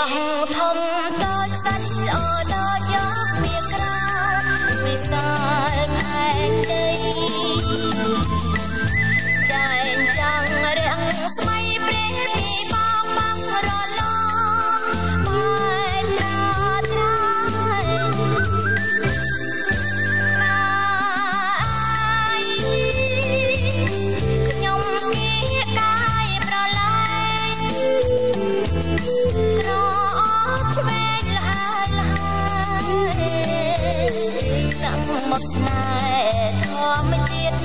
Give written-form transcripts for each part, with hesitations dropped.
កោះធំតូចសាច់ល្អដល់យកវាក្រៅវិសាលផែនដីចែងចាំងរាំងស្មៃព្រះពីបងបងរឡងបែបប្រាត្រៃខ្ញុំគៀកាយប្រឡែងក្រឆ្វេងលហើយលហើយសឹងមកស្នេហ៍ធម្មជាតិ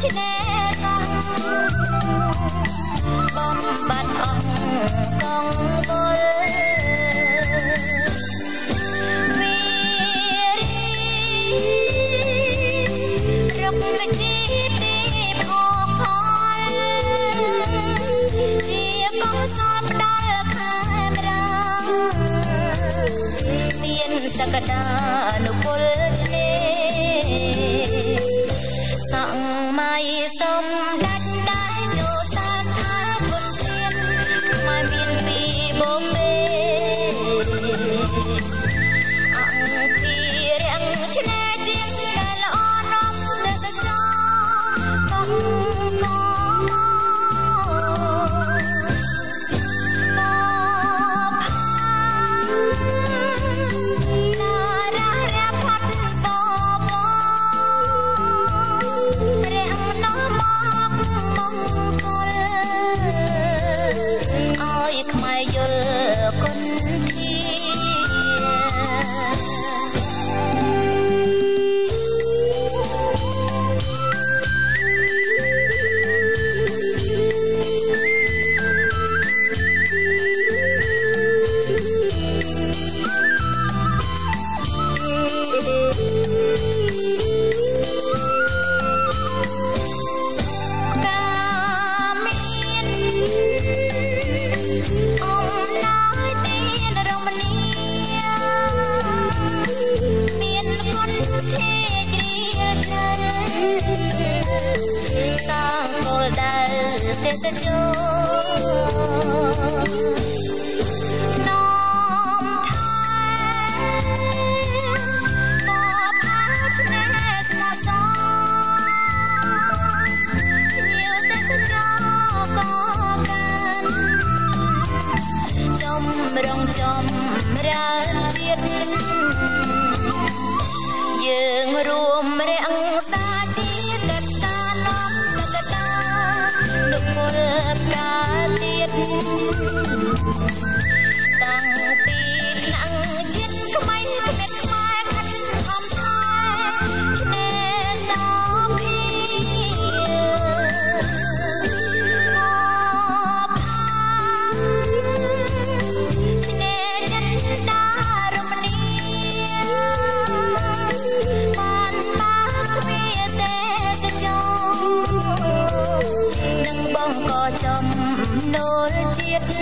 ឆ្នេរកងបំបាត់អង្គកងវល់វីរីរុក្ខជាតិភោផលជាកុសលផ្ដល់ខែមរាមានសក្តានុពលឆ្នេរសម័យសំដេចដែលចូលសានថាគុណធានខ្មែរមានពីបពេអង្គពីរាំងឆ្នេរជាងដែលល្អនាំទេសចរកងកខ្មែរយល់គុណធាសាងគោលដៅទេសចរនាំថែបផាឆ្នេរស្មោះសរភ្ញៀវទេសចរក៏កើនចំរងចំរើនជាតិយើងរួមរាំងសាជាកត្តានាំសក្តានុពលផ្កាទៀតតាំងពីថ្នាក់ជាតិថ្មីគ្មានខ្មែរខិតខំថែឆ្នេរសភាឆ្នេរចិនដារមនីបានបាទ្វាទេសចរនឹងបងក៏ចំណូលជាតិ។